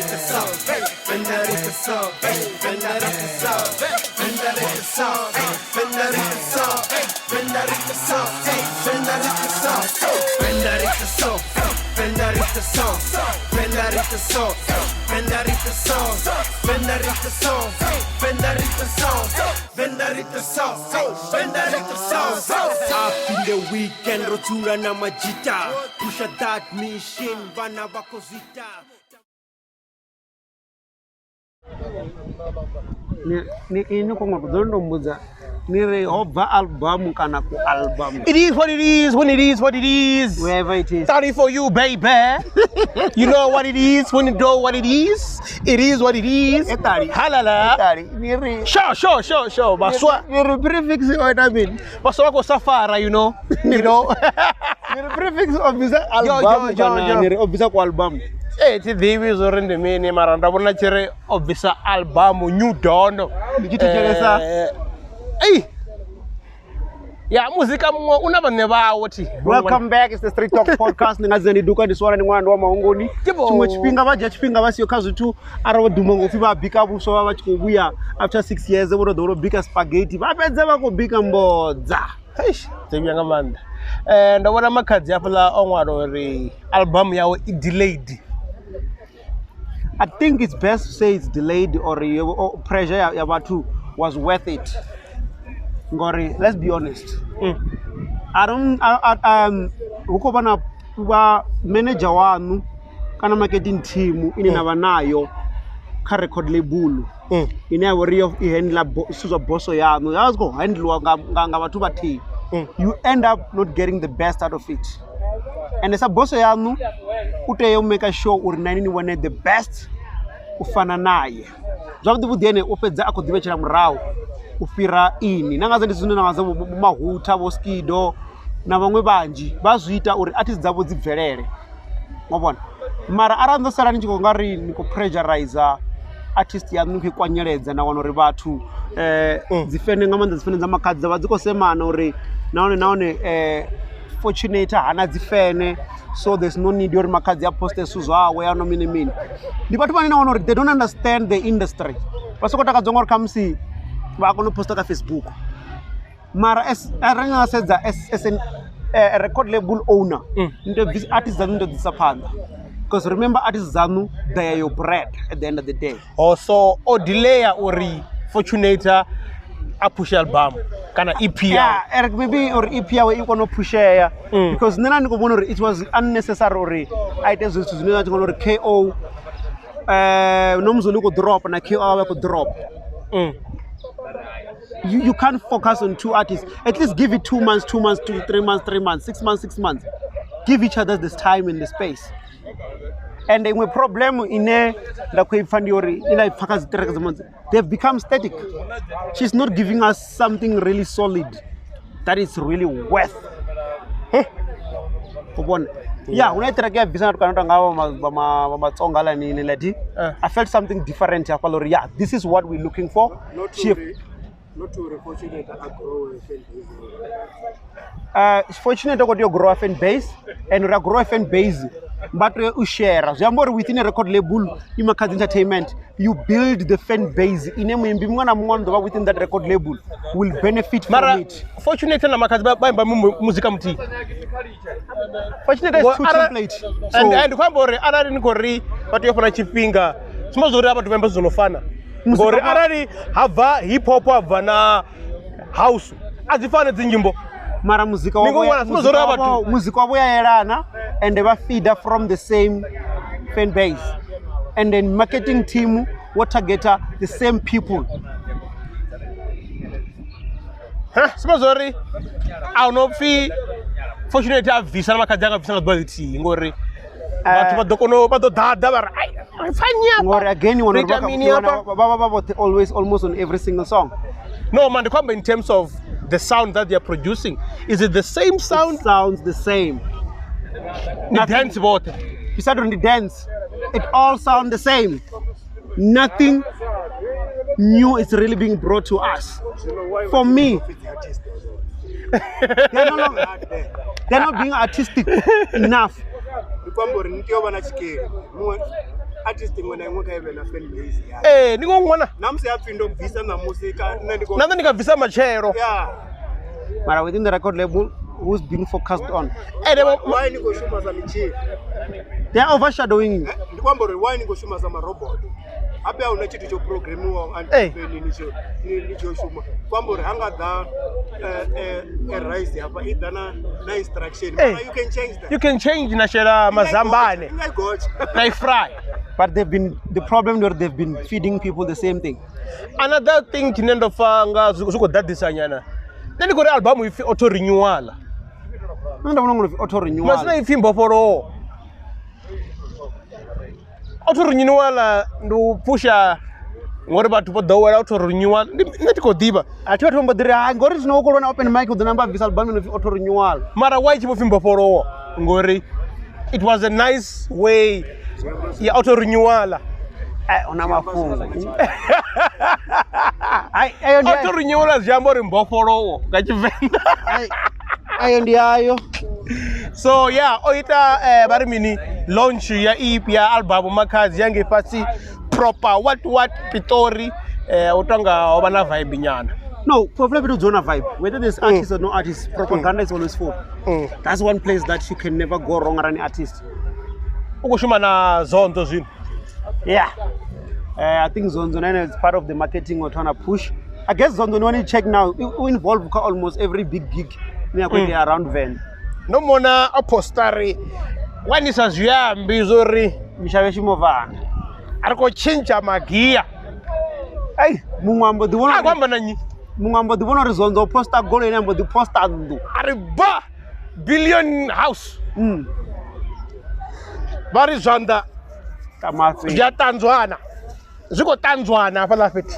the song, Venda ri the song, Venda ri the song, Venda ri the song, Venda ri the song, Venda ri the song, Venda ri the song, Venda ri the song, Venda ri the song, Venda ri the song, Venda ri the song, Venda ri the song, Venda ri the song, Venda ri the song, Venda ri the song. Up in the weekend, ro dzula na majita, pusha that mission, vana vha khou zwi ita. Ni ini khou ṅwala ḓo ndo mbudza ni ri ho bva album kana ku album. It is what it is when it is what it is. Wherever it is. Sorry for you, baby. You know what it is when you know what it is. It is what it is. Etali. Halala. Etali, ni ri Sure, sure, sure, sure. Baswa, ni ri prefix o ita mini? baswa ko safara, you know. You know. Ni ri prefix o bvisa Yo, album yo, yo, kana yo. ni ri o bvisa ku album. Eh, thi ḓivhi zwo ri ndi mini mara nda vhona tshi ri o bvisa album New Dawn. Ndi tshi thetshelesa. Ei. Ya muzika muṅwe u na vhaṋe vhawo thi. Welcome back, it's the Street Talk podcast. Ndi nga dzina ndi Duka, ndi Swala, ndi ṅwana ndi wa Mahongoni. Kibo. Tshiṅwe tshifhinga vha dzhia tshifhinga vha siho kha zwithu arali vho duma ngo pfhi vha bika vhuswa vha vha tshi khou vhuya after 6 years vho to ḓowela u bika spaghetti vha fhedza vha khou bika mbodza. Eish, dzo vhuya nga maanḓa. Ndo vhona Makhadzi hafhaḽa o ṅwala uri album yawe i delayed. I think it's best to say it's delayed or, or pressure ya vhathu was worth it. Ngori, let's be honest. I don't I, hu khou vha na vha manager waṋu kana marketing team ine na vha nayo kha record label ine ya vha uri yo i handle zwithu zwa boso yaṋu ya zwi khou handliwa nga vhathu vhathihi. You end up not getting the best out of it. And sa boso yaṋu u tea u make sure uri na ini ni wane the best u fana naye. Zwavhuḓi vhuḓi ene u fhedza a khou ḓivhetshela murahu u fhira ini. Na nga dza ndi zwine na nga dza vho Mahuta, vho Skido na vhaṅwe vhanzhi vha zwi ita uri artist dzavho dzi bvelele. Ngo vhona? Mara arali ndo sala ni tshi khou nga ri ni khou pressurize artist yaṋu ni khou i kwanyeledza na wana uri vhathu dzi fene nga maanḓa dzi fene dza Makhadzi dza vha dzi khou semana uri nahone Fortunator hana dzi fene, so there's no need uri Makhadzi a poste zwithu zwawe ano mini mini. Ndi vhathu vhane na wana uri they don't understand the industry. Vha soko takadzwa ngori khamusi vha a kona u posta kha Facebook. Mara as arali nga sedza as an record label owner, ni tea u bvisa artist dzaṋu, ni tea u ḓisa phanḓa. Because remember, artist dzaṋu, they are your bread at the end of the day. Oh, so o delaya uri Fortunator a push album kana EP yawe. Yeah, Eric, maybe or EP yawe i kone u pushea. Because nṋe na ndi khou vhona uri it was unnecessary uri a ite zwithu zwine zwa tshi uri KO Nomzulu u khou drop na KO a vha khou drop. You can't focus on two artists. At least give it 2 months, 2 months, 2, 3 months, 3 months, 6 months, 6 months. Give each other this time and the space. And iṅwe problem ine nda khou i pfa ndi uri ine nda i pfa kha dzi track dza Makhadzi, they've become static. She's not giving us something really solid that is really worth. U vhona? Yeah, huna track ya bvisa na kana nga vha Matsonga ḽa nini lati. I felt something different hafhaḽa uri yeah, this is what we're looking for. Not She to Fortunator a grow a fan base. Fortunator khou tea u grow a fan base, and uri a grow a fan base vha tea u share. Zwi amba uri within a record label i Makhadzi Entertainment, you build the fan base ine muimbi muṅwe na muṅwe ano ḓo vha within that record label will benefit from Mara it. Fortunator na Makhadzi vha imba muzika muthihi. Fortunator is too template. So And ndi khou amba uri arali ni khou ri vha tea u fhana tshifhinga, sima zwo uri a vhathu vha imba zwithu zwo no fana. Ngori arali ha bva hip hop ha bva na house, a dzi fani dzi nyimbo. Mara muzika Ni wavho khou wana, sima zwo uri a vhathu muzika wavho ya yelana and vha feeder from the same fan base. And then marketing team wo targeta the same people. Ha, sima zwo uri a hu no pfi Fortunator a bvisa na Makhadzi a nga bvisa nga ḓuvha ḽithihi ngori vhathu vha ḓo kona u, vha ḓo ḓaḓa vha ri ai ri pfa nnyi afha? Ngori again you Ri wana ita uri mini afha? vha vha vhoṱhe always almost on every single song. No man, ndi khou amba in terms of the sound that they are producing. Is it the same sound? It sounds the same. Ni dance vhoṱhe. Beside on the dance, it all sounds the same. Nothing new is really being brought to us. For me, they're not being artistic enough. Ndi khou amba uri ni tea u vha na tshikili. Muṅwe Artist iṅwe na iṅwe kha ive na fan base yayo. Ee, ndi ngo ṅwana. Na musi ha pfhi ndo bvisa ṋamusi ka nṋe ndi khou Na nṋe ndi nga bvisa matshelo. Yeah. Mara within the record label, who's being focused on? Ene Why ni khou shuma sa mitshini? They are overshadowing you. Ndi khou amba uri why ni khou shuma sa marobot? Habe a huna tshithu tsho programiwaho Ee. ni ni tshi shuma. Khou amba uri ha nga ḓa rice hafha i ḓa na instruction. Ee. Mara you can change that. You can change na shela mazambane. I got. Na i fry. But they've been the problem that they've been feeding people the same thing. Another thing tshine ndo pfa nga zwi khou ḓaḓisa nyana. Nṋe ndi khou ri album ipfi auto renewal. Nṋe ndo vhona uri auto renewal. Masina ipfi mbofholowo. Auto renewal ndi u phusha ngori vhathu vho ḓowela auto renewal. Nṋe thi khou ḓivha. A thi vhathu vha mbo ḓi ri hai ngori zwino u khou lwa na open mic u ḓo namba a bvisa album ino pfi auto renewal. Mara why tshi vho pfi mbofholowo? Ngori it was a nice way ya auto renewal. Ai una mafhungo. Ai ayo ndi Auto renewal zwi amba uri mbofholowo nga Tshivenḓa. ai ayo ndi ayo. So yeah, o ita vha ri mini launch ya EP ya album Makhadzi ya ngei fhasi proper what Pitori u tonga ho vha na vibe nyana. No, for Flavio to vibe. Whether there's artist or no artist, propaganda is always full. That's one place that you can never go wrong as an artist. U khou shuma na Zonzo zwino. Yeah. I think Zonzo Nene is part of the marketing or trying to push. I guess Zonzo, when you check now, you involve almost every big gig around Van. Ndo mona a postari wanisa zwiambi zwori Mishavhe Shimovana. a ri khou tshintsha magia. Hey, muṅwe ambo ḓi A khou vhona amba na nnyi? muṅwe ambo ḓi vhona uri Zonzo o posta goloi ine ambo ḓi posta nnḓu. A ri ba billion house. Vha ri zwanḓa Kamafhe. zwi a ṱanzwana. Zwi khou ṱanzwana hafhaḽa fhethu.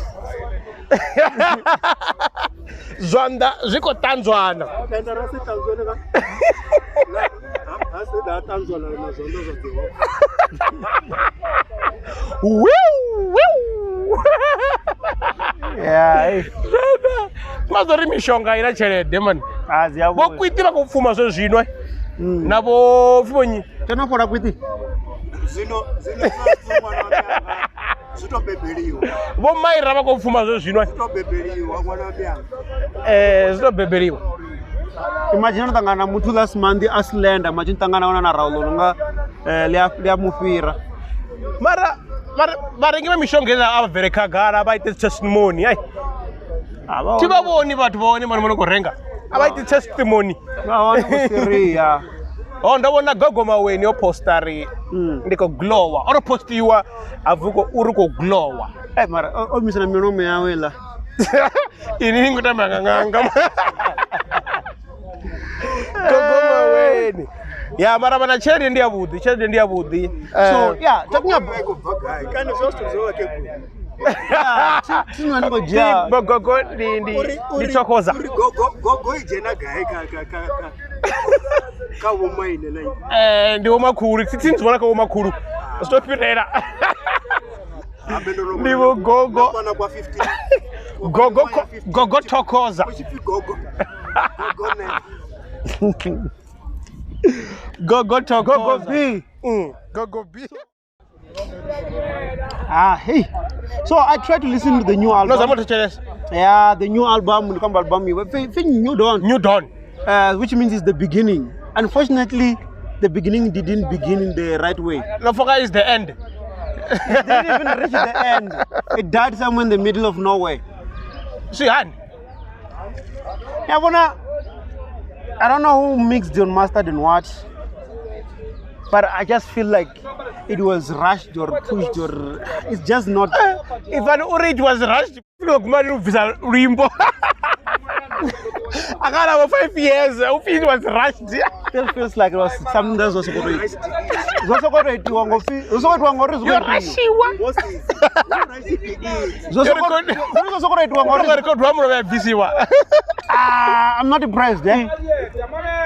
Zwanḓa zwi khou ṱanzwana. Tenda ra se ṱanzwane ka. Ha se da ṱanzwana na zwanḓa zwa ḓi hone. Wiu, wiu. Yeah, hey. Zwanḓa. Ma zwo ri mishonga ina tshelede mani. Ah, dzi a Vho vhuya. Kwiti vha khou pfuma zwe zwino. Na vho pfi vho nnyi? Teno fhola Kwiti. Zwino zwino zwa ṅwana wa mianga zwi to bebeliwa. Vho Maira vha khou pfuma zwe zwino. Zwi to bebeliwa ṅwana wa mianga. Zwi to bebeliwa. Imagine no ṱangana na muthu last month a slender, imagine ṱangana na na Raulo nga ḽi a mufhira. Mara vharengi vha mishonga heiḽa a vha bvele khagala vha ite testimony. Ai. A Thi vha vhoni vhathu vhone mani vho no khou renga. A vha ite testimony. vha hone ku Syria. Oh, ndo vhona Gogo Maweni o posta ri ndi khou glowa. O to postiwa a bvi khou uri khou glowa. Eh mara o misa na milomo yawe iḽa. Ini ni khou tamba nga nganga. Gogo Maweni. Ya mara vhana tshelede ndi yavhuḓi, tshelede ndi yavhuḓi. So yeah, talking about Gogo bva gai? Kana zwa zwithu zwo vha kegulu. yeah, thi khou dzhia Gogo ndi ndi ndi thokoza. Uri gogo gogo i dzhena gai kha kha kha kha kha vhomaine na Ndi vhomakhulu, thi thi vhona kha vhomakhulu. Zwi to fhirela. Habe ndo no Ndi vho gogo. Kwana kwa 15. Gogo gogo thokoza. U tshi pfi gogo. Gogo ne. Gogo thokoza. Gogo B. Gogo B. Ah, hey. So I tried to listen to the new No album. zama thetshelesa. Yeah, the new album, the album, New Dawn. New Dawn. Which means it's the beginning. Unfortunately, the beginning didn't begin in the right way. No foka is the end. It didn't even reach the end. It died somewhere in the middle of nowhere. Swihani. Yeah, wanna, I don't know who mixed and mastered and what, but I just feel like it was rushed or pushed or it's just not. Ifani uri it was rushed. Guma ri bvisa luimbo. Akala vo 5 years, upfi it was rushed. Still feels like it was something that was supposed to itiwa ngori Yo rushiwa. Moses. Zwo sokou itiwa ngori Ro record wa mulovha ya bvisiwa. I'm not impressed, eh?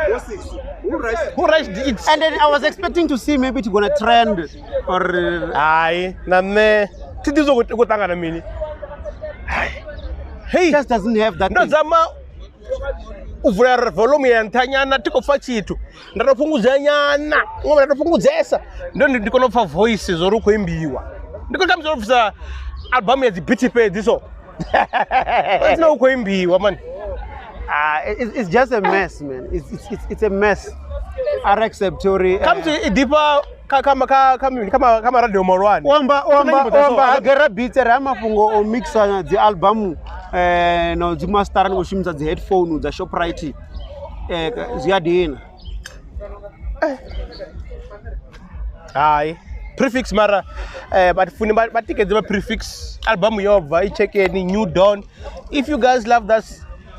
Moses. Who rushed? Who rushed it? And then I was expecting to see maybe it's gonna trend or Hai, na nṋe thi ḓivhi zwo ku ṱangana mini. Hey, it just doesn't have that ndo thing. zama u vula volume ya nṱha nyana thi khou pfa tshithu nda to fhungudza nyana ngoma nda to fhungudzesa ndo ndi kona u pfa voice zwo ri u khou imbiwa ndi khou tambisa u pfisa album ya dzi beat fhedzi so fhedzi u khou imbiwa mani. Ah, it's just a mess, man. It's a mess. A ri accept uri khamusi i ḓifha kha kha kha kha mini kha kha maradio mahulwane. U amba u amba Kuna nyimbo dza u amba so. Hagera beats ri ha mafhungo o mixa dzi album no dzi mastera ni khou shumisa dzi headphone dza Shoprite, zwi a dina. Hai, Prefix mara vha funi vha tikedze vha Prefix album yo bva i checkeni New Dawn. If you guys love that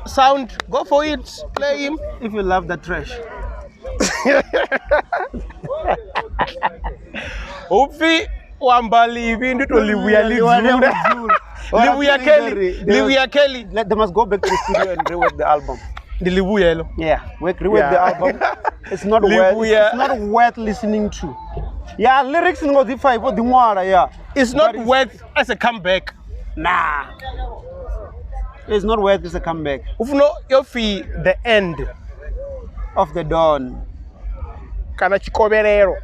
sound, go for it, play him. If you love the trash. Hupfi u amba ḽivhi ndi to ḽivhuya ḽi dzula. Ḽivhuya Kelly, ḽivhuya Kelly. Let they must go back to the studio and rework the album. Ndi ḽivhuya heḽo. Yeah, work rework the album. It's not worth Livhuya. it's not worth listening to. Yeah, lyrics ni ngo dzi pfa vho ḓi ṅwala, yeah. It's not But worth as a comeback. Nah. It's not worth as a comeback. U funa yo pfi the end of the dawn. Kana tshikovhelelo.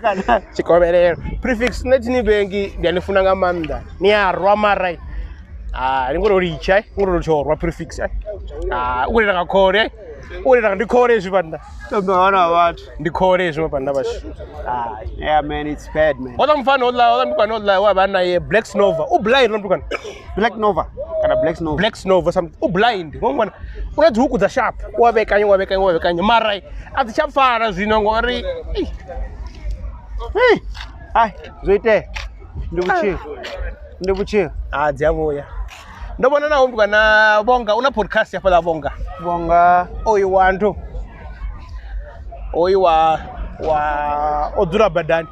Kana tshikovhelelo. Prefix nṋe thini vhengi ndi a ni funa nga maanḓa ni a rwa mara ah ni ngori litsha ni ngori litsha rwa Prefix ah u lila nga khole u lila ndi khole hezwi vhanna. Tombe wana vhathu. Ndi khole hezwi vhanna vhashu. Yeah man, it's bad, man. Hola mfana hola hola mtukana hola wa bana ye Black Nova u blind na mtukana. Black Nova kana Black Nova. Black Nova something u blind ngwana una dzi huku dza sharp wa vhekanya wa vhekanya wa vhekanya mara a dzi tsha pfala zwino ngori Hey. Ai, zwo itea. Ndi vhutshilo. Ndi vhutshilo. A dzi a vhuya. Ndo vhona naho mtukana Bonga una podcast ya fhaḽa Bonga. Bonga oyu wa nthu oyu wa wa o dzula badani.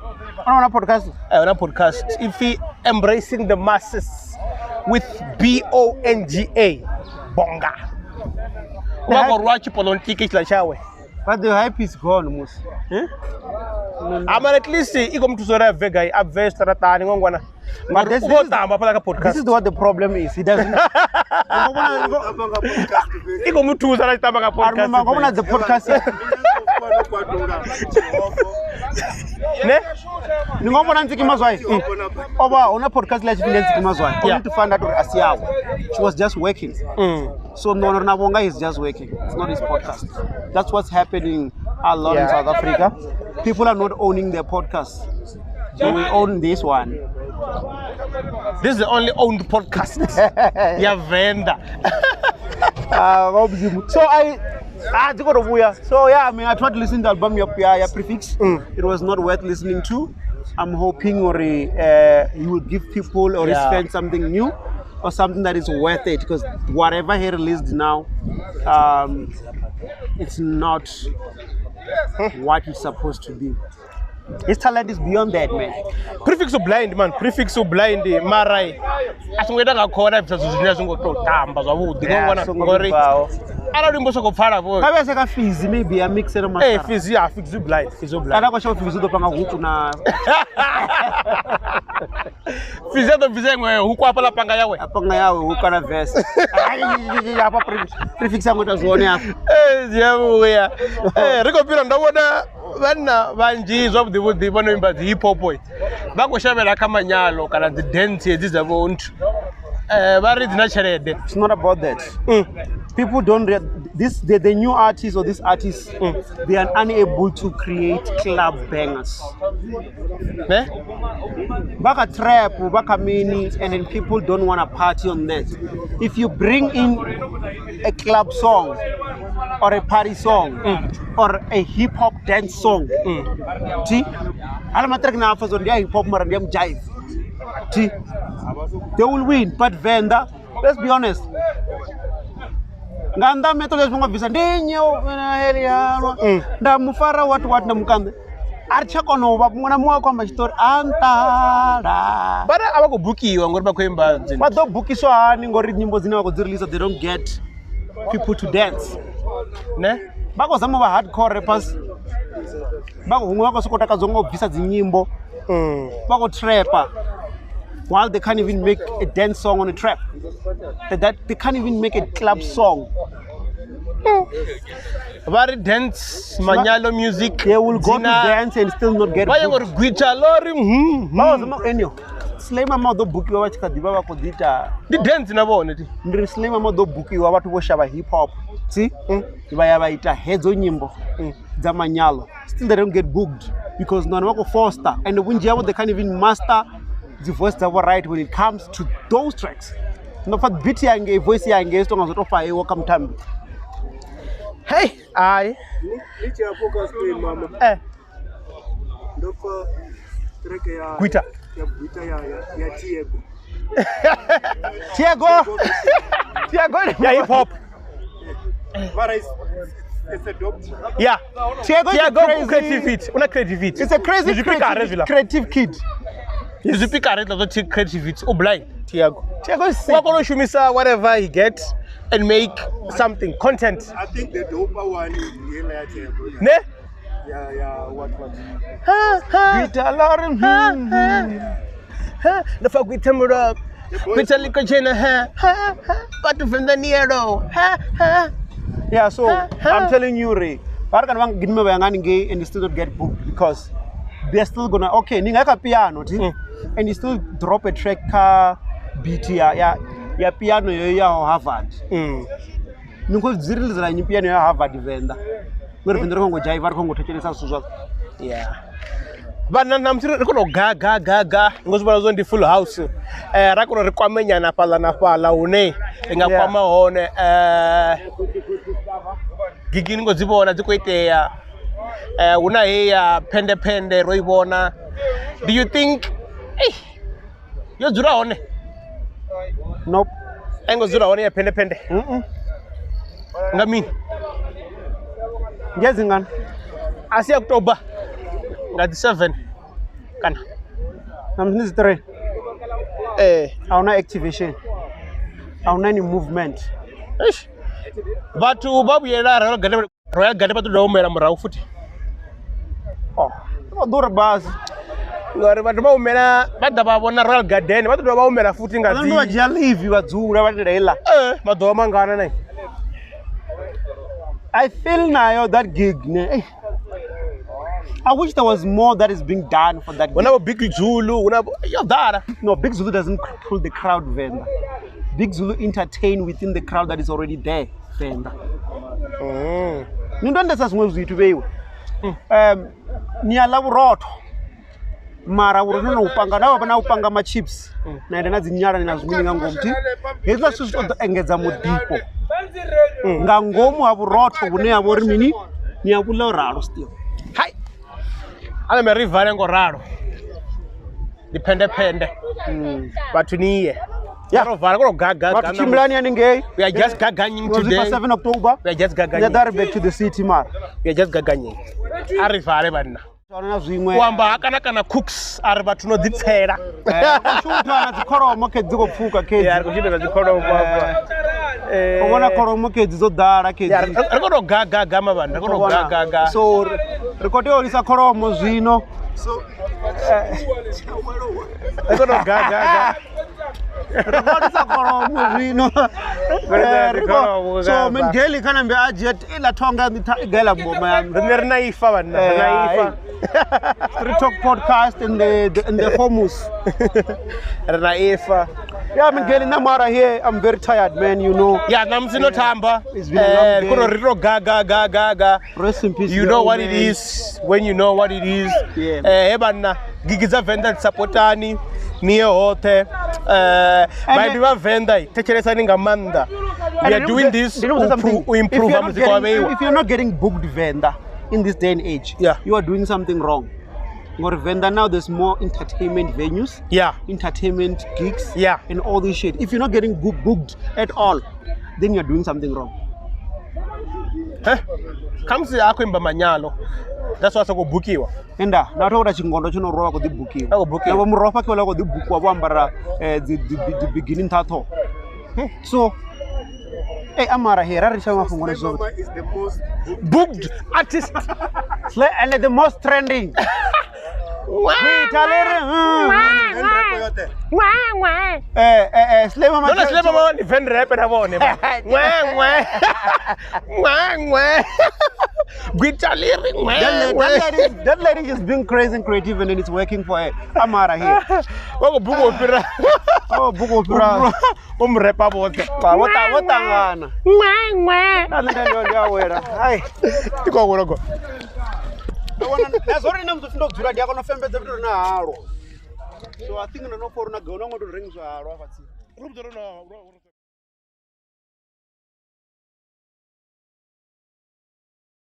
Ona una podcast? Una podcast ipfi Embracing the Masses with B O N G A Bonga. U vha khou rwa tshipolitiki tshiḽa tshawe. But the hype is gone, musi. Mara at least i khou mu thusa uri a bve gai a bve zwiṱaraṱani ngwangwana. But U khou tamba hafhaḽa kha podcast. This is what the problem is. He doesn't. I khou mu thusa arali tshi tamba nga I remember podcast. the podcast. Ne? Ni ngo vhona Ntsiki Mazwai? O vha huna podcast la tshifhinga Ntsiki Mazwai. Only to find out uri a si yawe. She was just working. So no na Bonga is just working. It's not his podcast. That's what's happening a lot in South Africa. People are not owning their podcasts. So we own this one. This is the only owned podcast. Ya Venda. So I So yeah, I mean, I tried to listen to the album ya Prefix. It was not worth listening to. I'm hoping or he will give people or his fans something new or something that is worth it, because whatever he released now, it's not what it's supposed to be. His talent is beyond that, man. Prefix u blind, man. Prefix u blind mara a songo ita nga khona bvisa zwithu zwine a zwi ngo tou tamba zwavhuḓi. Yeah, songo Ngori bvaho. arali luimbo soko pfala vho. Ka vhese ka Fizzy maybe ya mixer master. Fizzy ya Fizzy blind, Fizzy blind. Kana kwa show Fizzy do panga huku na Fizzy do bvisa iṅwe huku hafhaḽa panga yawe. Panga yawe huku kana verse. Hafha Prefix yango ita zwone hafha. Ziya vhuya. Ri khou fhira ndo vhona vhanna vhanzhi zwavhuḓi vhuḓi vho no imba dzi hip hop vha khou shavhela kha manyalo kana dzi dance hedzi dza vho nthu. Vha ri dzi na tshelede. It's not about that. People don't this the new artists or these artists, they are unable to create club bangers. Ne? Baka trap, baka mini, and then people don't want to party on that. If you bring in a club song or a party song or a hip hop dance song, T, ala matrek na afa zondia hip hop mara ndia mjive. T, they will win. But Venda, let's be honest. Nganda meto leswi nga bvisa ndi nyo nda mufara what what na mukanda a ri tsha kona u vha muṅwe na muṅwe a khou amba tshitori a nṱala. Vha a vha khou bukiwa ngori vha khou imba dzi. Vha ḓo bukiswa hani ngori nyimbo dzine vha khou dzi release they don't get people to dance. Ne? Vha khou zama u vha hardcore rappers. Vha huṅwe vha khou sokou takadzwa nga u bvisa dzi nyimbo. Vha khou trapper. While they can't even make a dance song on a trap. That they can't even make a club song. Vha ri dance manyalo music. They will go to dance and still not get Vha ya booked. ngori gwitha ḽo ri Enyo. Slay Mama ḓo bukiwa vha tshi kha ḓivha vha khou ḓi ita Ndi dance na vhone ti. Ndi ri Slay Mama ḓo bukiwa vhathu vho shavha hip hop. See? Vha ya vha ita hedzo nyimbo dza manyalo. Still they don't get booked because none vha khou foster and vhunzhi havho they can't even master the voice dzavho right when it comes to those tracks. No fa beat yange voice yange zwi tonga zwo to faiwa kha muthambi. Hey, ai. Ni tshi hafho kha Slay Mama. Ndo pfa track ya Gwitha. Ya Gwitha ya Tiego. Tiego. Tiego Ya hip hop. Mara it's a dope. Yeah. Tiego is a Tiego crazy creativity. Una creativity. It's a crazy Ndi zwipikara hezwiḽa. creative kid. Ndi zwipikara hezwiḽa zwa creativity. U blind Tiego. Tiego is sick. Wa kona u shumisa whatever he get and make something content. I think the dope one ndi heiḽa ya Tiego. Ne? Ya what. Gwitha ḽo ri Ndo pfa gwitha mulovha. Gwitha ḽi khou dzhena ha ha ha. Vhathu Venḓa ni yellow. Ha ha. Yeah, so I'm telling you, Ray, vha ri kana vha gidime vha ya nga haningei and you still not get booked because they're still gonna okay, ni nga kha piano ti and you still drop a track kha beat ya piano yo ya Harvard. Ni khou dzi release nnyi piano ya Harvard Venḓa. Ngori Venḓa ri khou ngo dzhaiva, ri khou ngo thetshelesa zwithu zwa. Yeah. Vhana na musi ri kona u ga ga ga ga ngo zwi vhona zwo ndi full house. Ra kona ri kwame nyana fhaḽa na fhaḽa hune ri nga kwama hone. Gigi ni ngo dzi vhona dzi khou itea. Hu na heyi ya phende phende ro i vhona. Do you think yo dzula hone? Nope. A ngo dzula hone ya phende phende. Nga mini? Ndi ya dzingana? A si October nga dzi 7 kana Na musi ndi dzi 3. A huna activation. A huna any movement. Eish. Vhathu vha vhuyela Royal Garden, Royal Garden vha ḓo dovha humela murahu futhi. Oh, vha ḓo ri basi. Ngori vhathu vha humela vha ḓa vha vhona Royal Garden vha ḓo dovha vha humela futhi nga Vha dzi dzhia leave vha dzula vha lindela heiḽa. Maḓuvha mangana nai. I feel nayo that gig ne. I wish there was more that is being done for that gig. Huna vho Big Zulu, huna yo ḓala. No, Big Zulu doesn't pull the crowd, Venda. Big Zulu entertain within the crowd that is already there, Venda. Ni ndo ndesa zwiṅwe zwithu vheiwe. Ni a ḽa vhurotho. Mara vhurotho no panga na vha na u panga ma chips. Na enda na dzi nyala na zwiṅwe nga ngomu thi. Hezwiḽa zwithu zwi ṱoḓa engedza muḓifho. Nga ngomu ha vhurotho vhune ha vha uri mini ni a vhuḽa u ralo still. Hai. Ale me ri vale ngo ralo. Ndi phende phende. Vhathu ni ye. Yeah. Ro vala ko ga ga ga. Vhathu tshimbilani haningei. We are just gaganying today. 7 October. We are just gaganying. We are back to the city mara. We are just gaganying. A ri vale vhanna. Na zwiṅwe. U amba kana kana cooks a ri vhathu no ḓi pfela. Shutha na dzikholomo khe dzi khou pfuka khe. Ya ri khou tshita dzikholomo afha. U vhona kholomo khe dzi dzo ḓala khe. Ri khou to ga ga ga ma vhanna, ri khou to ga ga ga. So ri khou tea u lisa kholomo zwino. So Ri khou to ga ga ga. Ri khou lisa kholomo zwino. So Mngeli kana mbe a dzhia ila thonga i gaela mboma ya. Rine ri na ifa vhanna, ri na ifa. Street Talk podcast in the homus. Ri na ifa. Yeah, Mngeli Namara here. I'm very tired, man, you know. Yeah, namusi no tamba. It's been a long day. Kono ri to ga ga ga ga ga. Rest in peace. You know what it is when you know what it is. Yeah. He banna gigi dza Venḓa dzi supportani ni ye hoṱhe. Vhaimbi vha Venḓa thetshelesani nga maanḓa. We are doing this to improve muzika wa vheiwa. If you're not getting booked Venḓa in this day and age, yeah, you are doing something wrong. Ngori Venḓa now there's more entertainment venues, yeah, entertainment gigs, yeah, and all this shit. If you're not getting booked at all, then you're doing something wrong. Eh? Khamusi a khou imba manyalo. That's why a sokou bukiwa. Enda, na vhathu vha tshingondo tsho no rwa vha khou ḓi bukiwa. Vha khou bukiwa. Na vho murofa khe vha khou ḓi bukiwa vho ambara dzi beginning nṱha ṱhoho. So hey, amara here, ra ri tsha mafhungo zwo. Is the most booked artist and the most trending. Gwitha ḽi ri Van rap yoṱhe. Slay Mama. Nona Slay Mama ndi van rap na vhone. Nwe nwe. Nwe nwe. Gwitha ḽi ri nwe nwe. That lady is being crazy and creative and then it's working for her. I'm out of here. Vha khou buka u fhira. Oh, buku u fhira. Vho mu repa vhoṱhe. Vho ṱangana. Nwe nwe. Na nṋe ndo awela. Hai. Ndi khou awela go. Na zwo ri na muthu ndo dzula ndi a kona u fembedza fhethu na halwa. So I think ndo no pfa uri na gona ngo to rengiswa halwa hafha tsini. Ro vhudza uri na